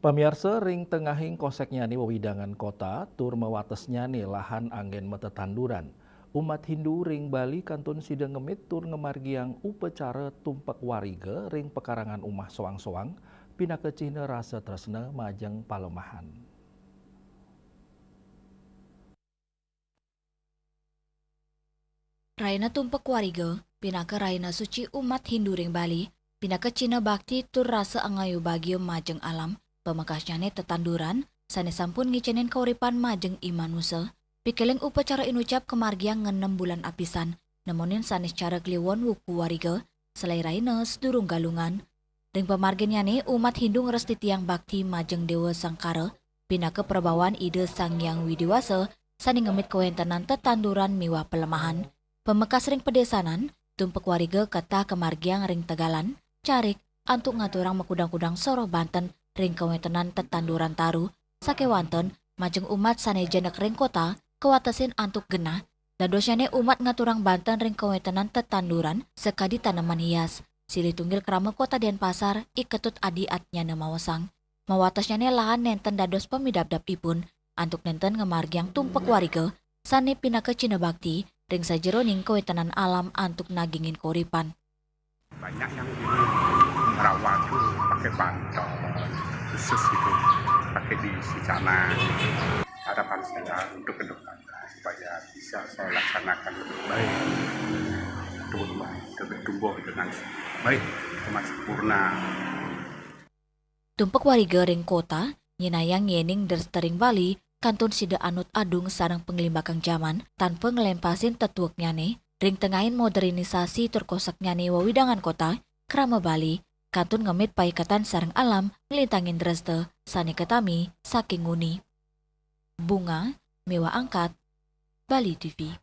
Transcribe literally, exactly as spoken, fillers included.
Pamiarsa, ring tengahing koseknyane wewidangan kota tur mawatesnyane lahan anggen matetanduran, umat Hindu ring Bali kantun sida ngemit tur ngamargiang upacara tumpek wariga ring pekarangan umah soang-soang, pinaka cihna rasa tresna majeng palemahan. Rahina Tumpek Wariga, pinaka rahina suci umat Hindu ring Bali, pinaka cihna bakti tur rasa angayu bagia majeng alam, pamekasnyane tetanduran, sane sampun ngicenin kauripan majeng i manusa. Pikiling upacara inucap kamargiang ngenem bulan apisan, nemonin sane secara kliwon wuku wariga, selai rahina sedurung Galungan. Ring pamarginnyane, umat Hindu ngrestitiang bakti majeng Dewa Sangkara, pinaka prabawan Ida Sang Hyang Widi Wasa, sane ngemit kawentenan tetanduran miwah palemahan. Pamekas ring padesanan, tumpek wariga ketah kamargiang ring tegalan, carik, antuk ngaturang makudang-kudang soroh banten ring kawentenan tetanduran taru, sakewanten majeng umat sane jenek ring kota, kawatesin antuk genah, dadosnyane umat ngaturang banten ring kawentenan tetanduran sakadi taneman hias. Silih tunggil krama Kota Denpasar, I Ketut Adi Atnyana maosang, mawatesnyane lahan nenten dados pamidabdabipun, antuk nenten ngamargiang tumpek wariga sane pinaka cihna bakti ring sajeroning kawentenan alam antuk nagingin kauripan. Banyak yang ini merawat tuh pakai bantal khusus gitu, pakai di Sicana. Harapan saya untuk ke depan supaya bisa saya laksanakan lebih baik, lebih baik, lebih tumbuh dengan baik, dengan sempurna. Tumpek wariga ring kota nyenayang yening dresta ring Bali kantun sida anut adung sareng panglimbakang jaman tanpa nglempasin tetueknyane. Ring tengahing modernisasi tur koseknyane wewidangan kota, krama Bali kantun ngemit paiketan sareng alam nglintangin dresta sane katami saking nguni. Bunga miwah Angkat, Bali T V.